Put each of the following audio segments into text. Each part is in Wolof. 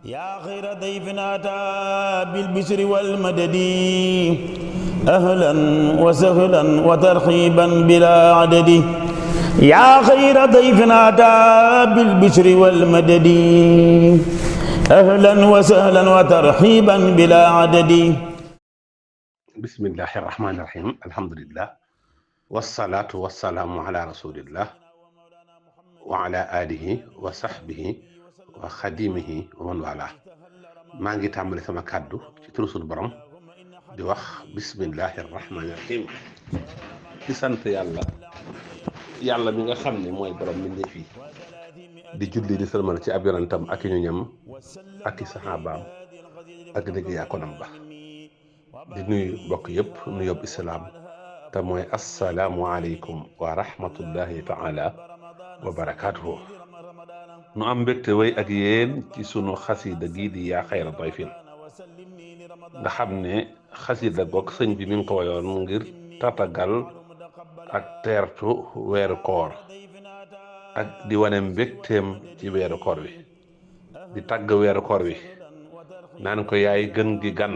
يا خير ضيف أتى بالبشر والمدد أهلا وسهلا وترحيبا بلا عدد يا خير ضيف أتى بالبشر والمدد أهلا وسهلا وترحيبا بلا عدد. بسم الله الرحمن الرحيم الحمد لله والصلاة والسلام على رسول الله وعلى آله وصحبه وخديمه ومن والاه. maa ngi tàmbali sama kàddu ci turu sunu borom di wax bismillahi rahmaani rahim di sant yàlla mi nga xam ne mooy borom mbindeef yi di julli di sëlmal ci ab yonentam ak i ñoñam ak i saxaabaam ak liggéeyaa konam ba di nuyu mbokk yëpp nu yóbbu islaam te mooy assalaamu aleykum wa rahmatullahi taala wa barakaatuhu. nu am mbégte wéy ak yéen ci sunu xasida gii di yaa xayra dayfin nga xam ne xasida goog sëñ bi mi ngi ko wayoon ngir tatagal ak teertu weeru koor ak di wane mbégteem ci weeru koor wi di tàgg weeru koor wi naan ko yaay gën gi gan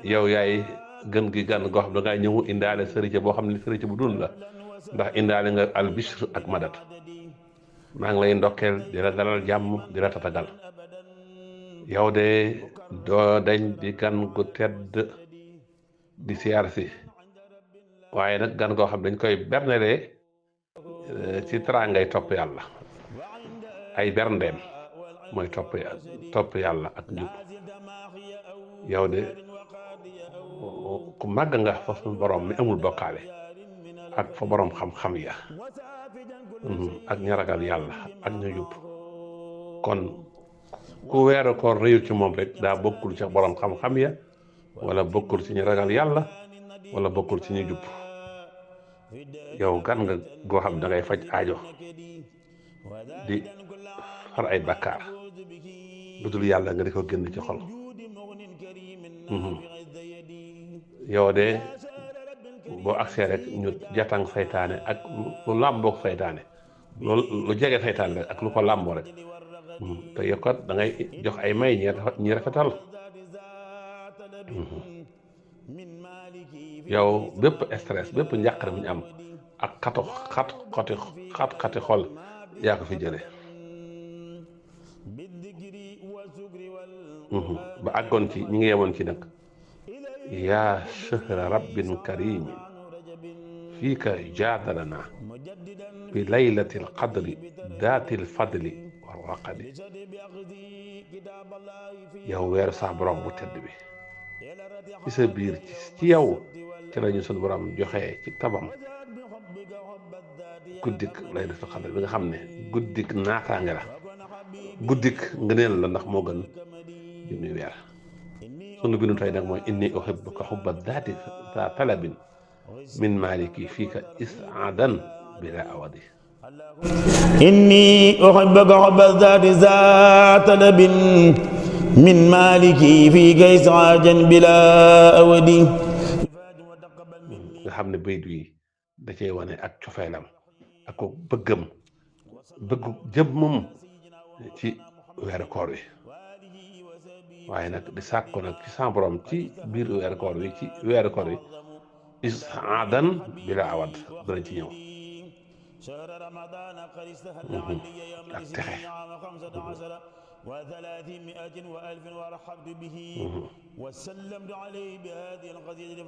yow yaay gën gi gan goo xam da ngaa ñëw indaale sëriñ boo xam ne sëriñ bu dul la ndax indaale nga al bishr ak madat. maa ngi lay ndokkeel di la dalal jàmm di la tatagal yow de doo dañ di gan gu tedd di siyaar si waaye nag gan goo xam dañ koy bernelee ci teraangay topp yàlla ay berndeem mooy topp yàlla ak njub yow de ku màgg nga fa suñu borom mi amul bokkaale ak fa borom xam-xam ya ak ña ragal yàlla ak ñu jub kon ku weeru koor réyul ci moom rek daa bokkul ci borom xam-xam ya wala bokkul ci ñu ragal yàlla wala bokkul ci ñu jub. yow gan nga goo xam da ngay faj aajo di far ay bakkaar lu dul yàlla nga di ko génn ci xol. yow de boo agsee rek ñu jatang saytaane ak lu làmboog saytaane loolu lu jege saytaane rek ak lu ko làmboo rek te yow kat da ngay jox ay may ñi rafetal. yow bépp stress bépp njàqare bu ñu am ak xati xol yaa ko fi jële ba àggoon ci ñi ngi yemoon ci nag yaa shahra rabbin karimin fiika jaadalana bi laylatil qadri daatil fadli war raqadi. yow weeru sax borom bu tedd bi ci sa biir ci yow ci lañu sunu borom joxe ci tabam guddik laylatul qadri bi nga xam ne guddik naataange la guddik ngëneel la ndax moo gën junni weer. sunu bindu tey nag mooy inni uhibbuka hubba daati za talabin min maliki fiika isaadan bila awadi. inni uhibbuka hubba daati za talabin min maliki fiika isaadan bila awadi. nga xam ne bayt wi da cee wane ak cofeelam ak ko bëggam bëggu jëmmam ci weeru koor wi waaye nag di sàkko nag ci sa borom ci biir weeru koor wi ci weeru koor wi isaadan bila awad danañ ci ñëw ak texe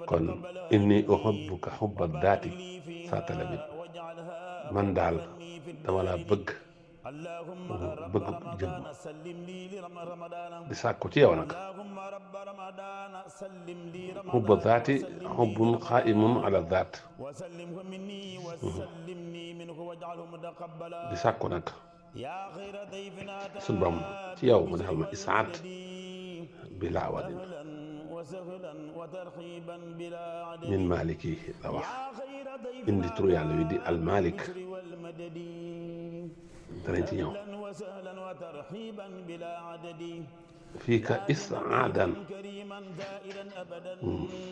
kon inni uhibbuka hubba daati saa talabin man daal dama la bëgg jëm di sàkku ci yow nag hubba daati hubbun qaa'imun ala daat di sàkku nag suñu borom ci yow mu defal ma isaat bila awadin min maliki la wax indi turu yàlla wi di almalik danañ ci ñëw fii ka isaadan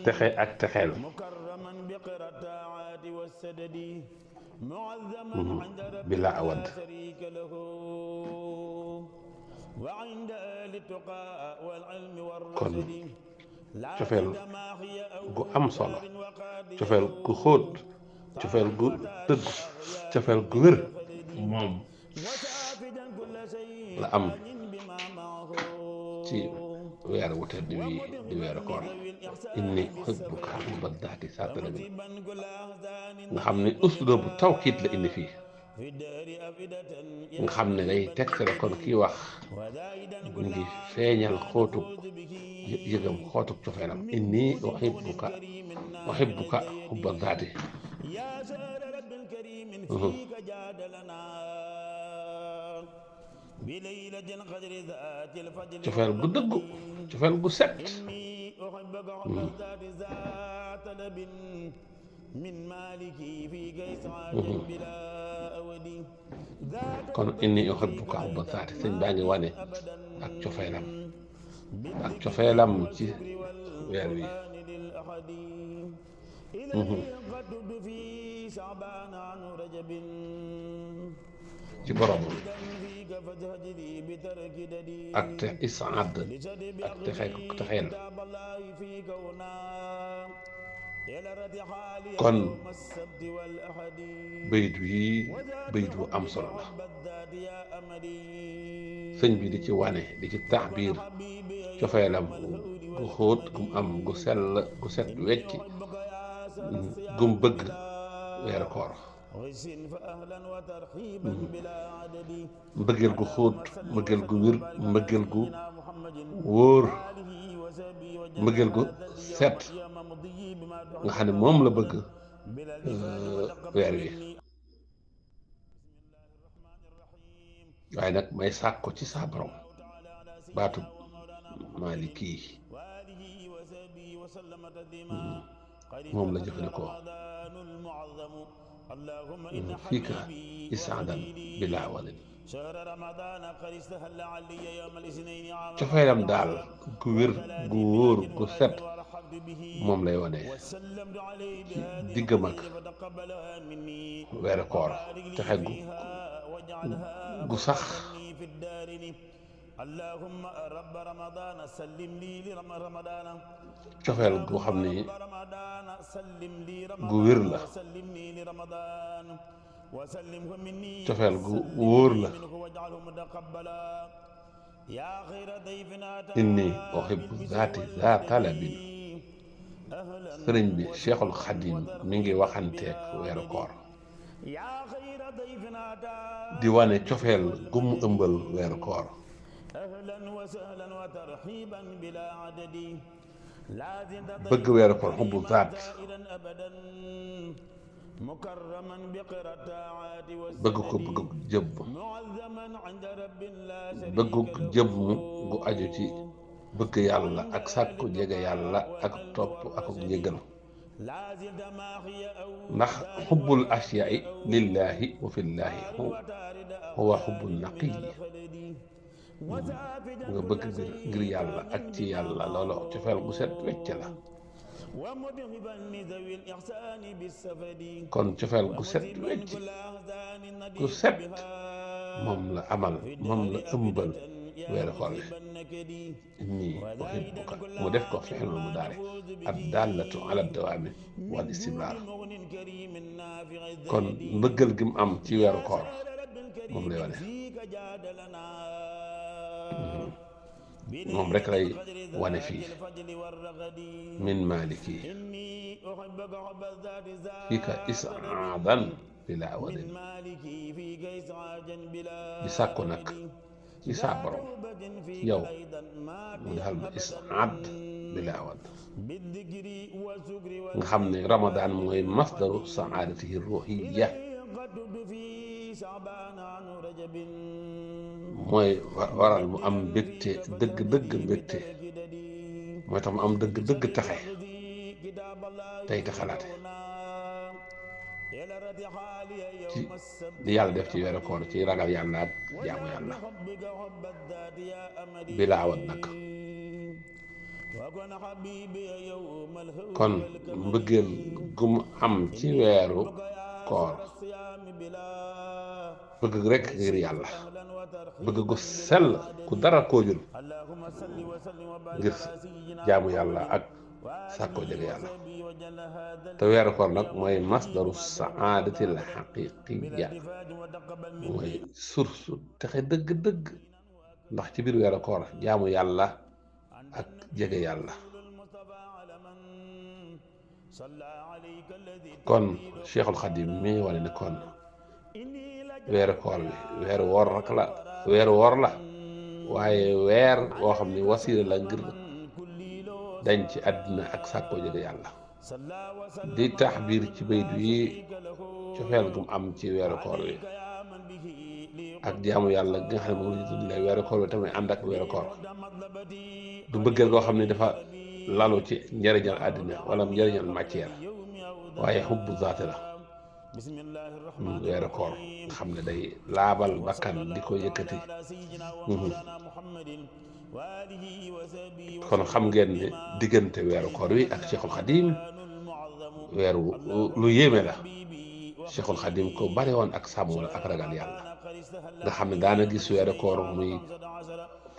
texe ak texeel bila awad kon cofeel gu am solo cofeel gu xóot cofeel gu dëggu cofeel gu wér moom la am ci weer wu tedd wi di weeru koor inni uhibbuka hubba daati saa talabi nga xam ne uslub bu tawkiit la indi fii nga xam ne day tegtale kon kii wax mu ngi feeñal xóotub yëgam xóotub cofeelam inni uhibbuka hubba daati cofeel gu dëggu cofeel gu set kon inni uhibbuka hubba daati sëñ baa ngi wane ak cofeelam ci weer wi ci borom ak te isaad ak texeel kon bayit wu am solo la sëñ bi di ci wane di ci taxbiir cofeelam gu xóot gum am gu sell gu set wecc gum bëgg weeru koor mbëggeel gu xóot mbëggeel gu wir mbëggeel gu wóor mbëggeel gu set nga xam ne moom la bëgg weer wi waaye nag may sàkko ci saa borom baatu Maliki moom la jëfandikoo fiika isaadan bilaa walin cofeelam daal gu wér gu wóor gu set moom lay wane ci diggam ak weeru koor texe gu sax cofeel goo xam ne gu wér la cofeel gu wóor la inni uhibbu zaati za talabin sëriñ bi Cheikhul Xadim mi ngi waxanteeg weeru koor di wane cofeel gu mu ëmbal weeru koor bëgg weeru koor xubbu zaat bëgg ko bëgg jëbb bëggu jëmm gu aju ci bëgg yàlla ak sàkku jege yàlla ak topp ak njëgal ndax xubbul asyaai lillahi wa fillahi huwa xubbul naqiyi nga bëgg ngir yàlla ak ci yàlla loolo cofeel gu set wecc la kon cofeel gu set wecc gu set moom la amal moom la ëmbal weeru koor wi inni uhibbuka mu def ko fi'lul mudaari ad-daallatu ala dawaami wal istimraar kon mbëggal gi mu am ci weeru koor moom lay wane moom rek lay wane fii min Maliki fiika isaadan bilaa walin di sàkku nag ci saa borom yow mu defal ma isaad bilaa wal nga xam ne Ramadan mooy masdaru saadatihi ruuhiya mooy waral mu am mbégte dëgg mbégte mooy tax mu am dëgg taxe tey taxalaate ci di yàlla def ci weeru koor ci ragal yàlla ak jaamu yàlla bilaawat nag kon mbëggeel gu mu am ci weeru koor bëgg rek ngir yàlla bëgg gu sell ku dara koojul ngir jaamu yàlla ak sàkkoo jege yàlla te weeru koor nag mooy masdaru saadatil xaqiqiya mooy source texe dëgg-dëgg ndax ci biir weeru koor jaamu yàlla ak jege yàlla kon Cheikhul Xadim mi wane ne kon weeru koor bi weeru woor rek la weeru woor la waaye weer woo xam ne wasiila la ngir dañ ci àddina ak sàkkoo jege yàlla di tax biir ci baytu yi cofeel gum am ci weeru koor wi ak jaamu yàlla gi nga xam ne moom la ñu tuddee weeru koor wi tamit ànd ak weeru koor du mbëggeel goo xam ne dafa lalu ci njëriñal àddina wala njëriñal matière waaye xubbu zaate la weeru koor nga xam ne day laabal bakkan di ko yëkkati kon xam ngeen ne diggante weeru koor wi ak Cheikhul Khadim weeru lu yéeme la Cheikhul Khadim ko bari woon ak sàmm la ak ragal yàlla nga xam ne daana gis weeru koor muy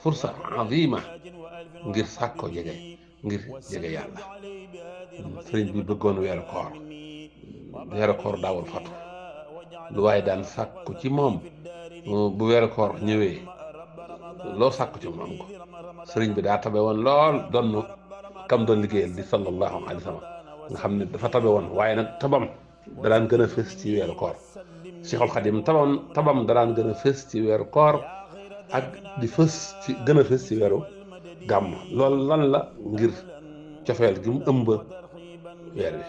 fursa azima ngir sàkko jege ngir jege yàlla sëriñ bi bëggoon weeru koor daawul fatu lu waaye daan sàkku ci moom bu weeru koor ñëwee loo sàkku ci moom am ko sëriñ bi daa tabe woon lool doon kam doon liggéeyal di sallallahu alayhi wa sallam nga xam ne dafa tabe woon waaye nag tabam da daan gën a fës ci weeru koor Cheikhul Khadim tabam da daan gën a fës ci weeru koor ak di gën a fës ci weeru gàmm loolu lan la ngir cofeel gi mu ëmb weer wi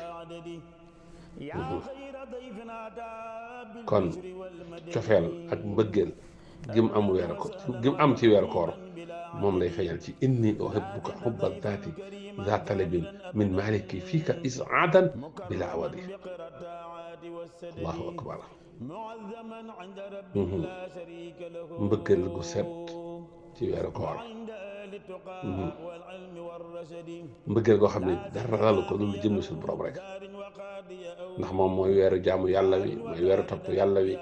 kon cofeel ak mbëggeel gi mu am ci weeru koor moom lay feeñal ci inni uhibbuka hubba zaati za talabin min maliki fiika isaadan bila awadi allahu akbar mbëggeel gu set ci weeru koor mbëggeel goo xam ne dara lalu ko lu jëm suñu borom rek ndax moom mooy weeru jaamu yàlla wi mooy weeru topp yàlla wi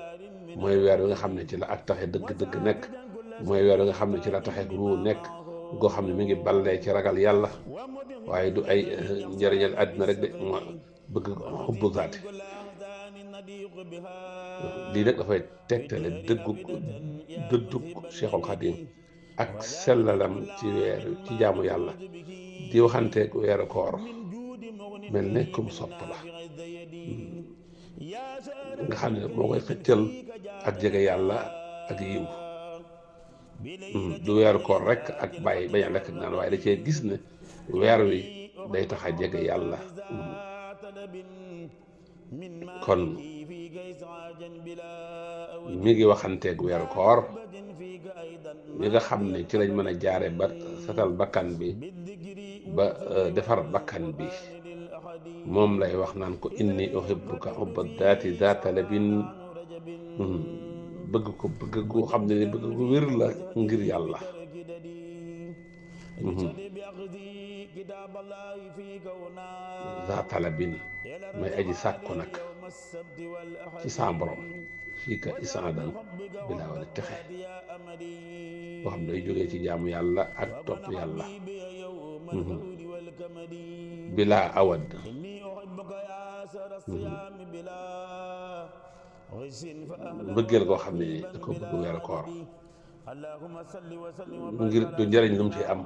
mooy weer wi nga xam ne ci la ak taxe dëgg-dëgg nekk mooy weer wi nga xam ne ci la taxe ruu nekk goo xam ne mi ngi ballee ci ragal yàlla waaye du ay njëriñal àddina rek de moo bëgg xubbu zaati lii nag dafay tegtale dëddug Cheikhul Khadim ak sellalam ci jaamu yàlla di waxanteeg weeru koor mel ne kum sopp la nga xam ne moo koy xëccal ak jege yàlla ak yiw du weeru koor rek ak bàyyi bañ a lekk naan waaye da cee gis ne weer wi day tax a jege yàlla kon mi ngi waxanteeg weeru koor mi nga xam ne ci lañ mën a jaare ba setal bakkan bi ba defar bakkan bi moom lay wax naan ko inni uhibbuka hubba daati za talabin bëgg gu xam ne ni bëgg gu wér la ngir yàlla za talabin may aji sàkku nag ci sa borom fii ka isaadan bilaa wala texe boo xam ne day jógee ci jaamu yàlla ak topp yàlla bilaa awad mbëggeel goo xam ne da ko bëgg weeru koor ngir du njëriñ lu mu ci am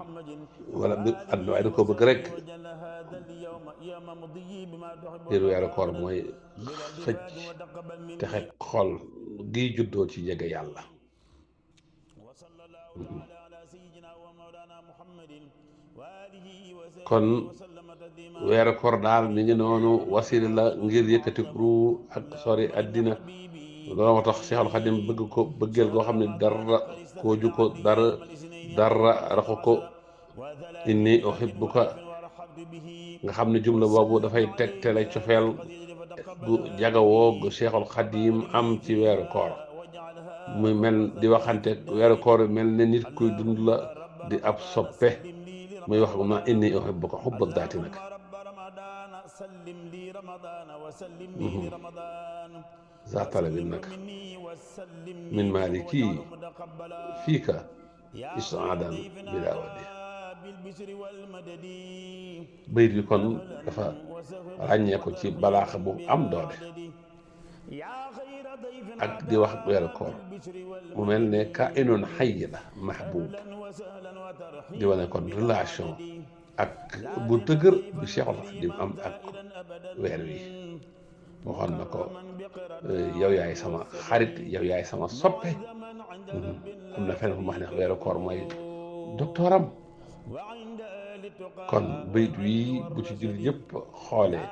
wala àdduna waaye da ko bëgg rek ngir weeru koor mooy xëcc te xet xol gi juddoo ci jege yàlla kon weeru koor daal mi ngi noonu wasila la ngir yëkkati ruu ak sori àddina loolu moo tax Cheikhul Khadim bëgg ko bëggeel goo xam ne dara kooju ko dara raxu ko inni uhibbuka nga xam ne jumla boobu dafay tegtale cofeel gu jagawoo gu Cheikhul Khadim am ci weeru koor muy mel di waxante weeru koor mel ne nit kuy dund la di ab soppe muy wax ma inni uhibbuka hubba daati nag za talabin nag min maliki fiika isaadan bila wadi bayit bi kon dafa ràññee ko ci balaaxa bu am doole ak di wax weeru koor mu mel ne ka inoon xay la mahbub di wane kon relation ak bu dëgër bu Cheikhul Khadim am ak weer wi waxoon na ko yow yaay sama xarit yow yaay sama soppe am na fenn fu mu wax ne weeru koor mooy doctoram kon bayit wi bu ci jullit yëpp xoolee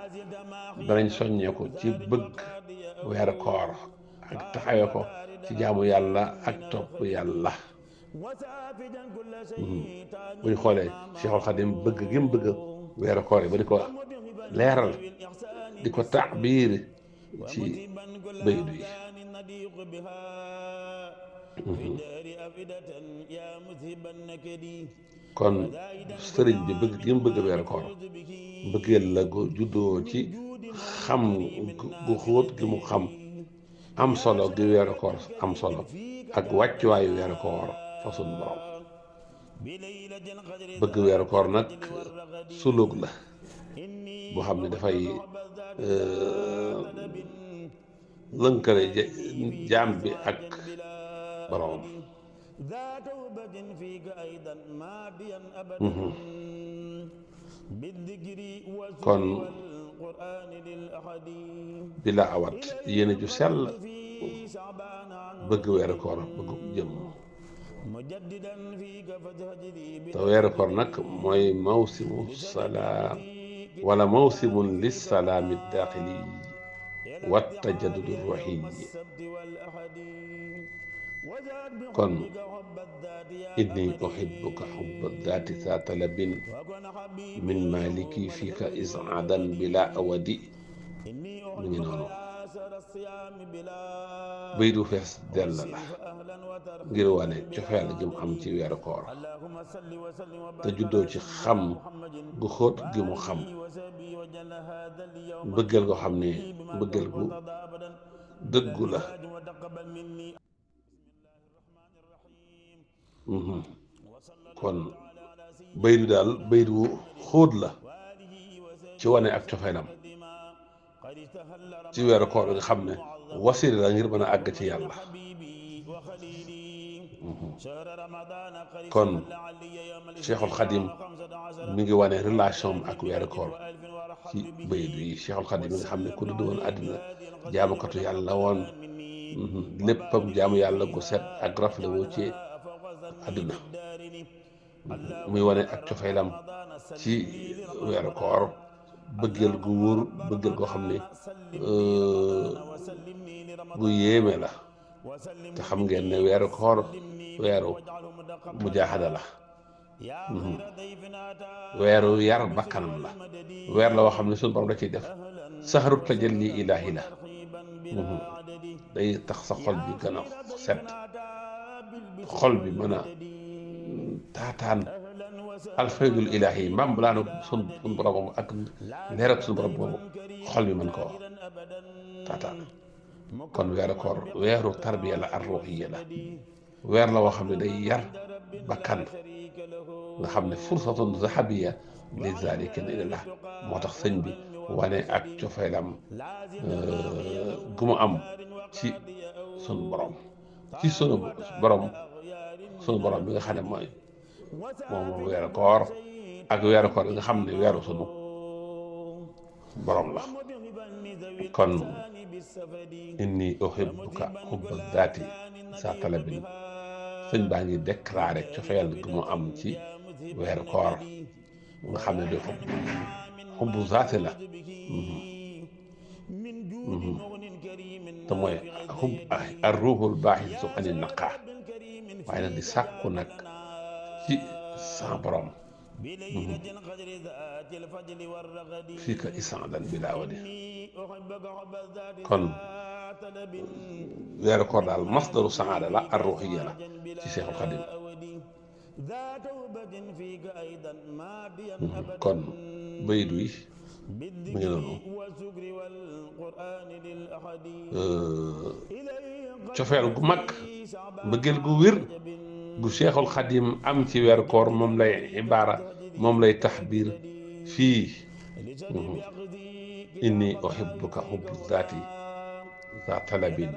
danañ soññeeku ci bëgg weeru koor ak taxawee ko ci jaamu yàlla ak topp yàlla bu ñu xoolee Cheikhul Khadim bëgg gi mu bëgg weeru koor yi ba di ko leeral di ko taabiir ci bayit wi kon sëriñ bi bëgg gi mu bëgg weeru koor bëggeel la gu juddoo ci xam gu xóot gi mu xam am solo gi weeru koor am solo ak wàccuwaayu weeru koor fa sunu borom bëgg weeru koor nag suluk la boo xam ne dafay lënkale jaam bi ak borom kon bi la awat yéene ju sell bëgg weeru koor bëgg jëm te weeru koor nag mooy mawsimu salaam wala mawsimun lissalaami daaxili wa tajaddudu ruuxi kon inni uhibbuka hubba daati saa talabin min maliki fiika isaadan bila awadi mu ngi noonu bay du fees dell la ngir wane cofeel gi mu am ci weeru koor te juddoo ci xam gu xóot gi mu xam mbëggeel goo xam ne mbëggeel gu dëggu la kon baydu daal baydu wu xóot la ci wane ak cofeelam ci weeru koor nga xam ne wasila la ngir mën a àgg ci yàlla kon Cheikhul Khadim mi ngi wane relation ak weeru koor ci baydu yi Cheikhul Khadim mi nga xam ne ku dudd woon àddina jaamukatu yàlla woon léppam jaamu yàlla gu set ak rafle woo ci àdduna muy wane ak cofeelam ci weeru koor bëggeel gu wóor bëggeel goo xam ne gu yéeme la te xam ngeen ne weeru koor weeru mujaahada la weeru yar bakkanam la weer la woo xam ne suñu borom da ciy def saxaru tajalli ilaahi la day tax sa xol bi gën a set xol bi mën a taataan alfaydul ilaahi maam balaa na sun borom ak leer ak suñu borom boobu xol bi mën koo taataan kon weeru koor weeru tarbiya la ar ruuxiya la weer la woo xam ne day yar bakkan nga xam ne fursatun zahabiya li zalikin ilallah moo tax sëñ bi wane ak cofeelam gu mu am ci sunu borom ci sunu borom bi nga xam ne mooy moom weeru koor ak weeru koor bi nga xam ne weeru sunu borom la kon inni uhibbuka hubba zaati saa talabin sëñ baa ngi déclaré cofeel gu mu am ci weeru koor nga xam ne day xubbu zaati la te mooy xub ar ruuxul baaxisu ani naqaa waaye nag di sàkku nag ci sa borom fii ka isaadan bilaa wadi kon weeru koor daal masdaru saada la ar ruuxiya la ci Cheikhul Khadim kon bayit wi mu ngi noonu cofeel gu mag mbëggeel gu wér gu Cheikhul Xadim am ci weeru koor moom lay ibaara moom lay taxbiir fii inni uhibbuka hubbu zaati za talabin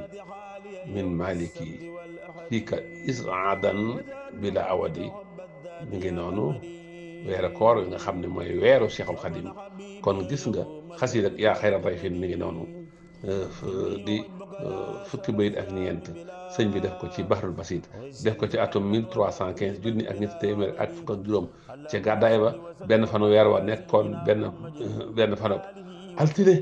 min maliki fiika isaadan bila awadi mi ngi noonu weeru koor nga xam ne mooy weeru Cheikhul Xadim kon gis nga xasida ak yaa xayra dayfin mi ngi noonu di fukki bayit ak ñeent sëñ bi def ko ci Bahrul Basit def ko ci atum 1315 junni ak ñetti téeméer ak fukk ak juróom ca gàddaay ba benn fanu weer wa nekkoon benn fanu altine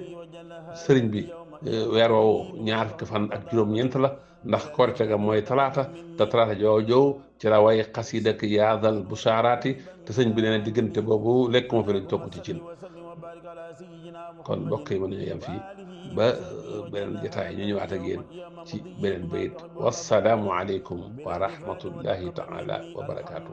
sëriñ bi weer woowu ñaar fukki fan ak juróom-ñeent la ndax korite ga mooy talaata te talaata jooju ci la way xasida ak yaadal busaaraati te sëñ bi nee na diggante boobu lekk ma fi lañ togg ci cin kon mbokk yi mën nañu yem fii ba beneen jotaay ñu ñëwaat ak yéen ci beneen bayit wassalaamu aleykum wa rahmatullahi taala wa barakaatu.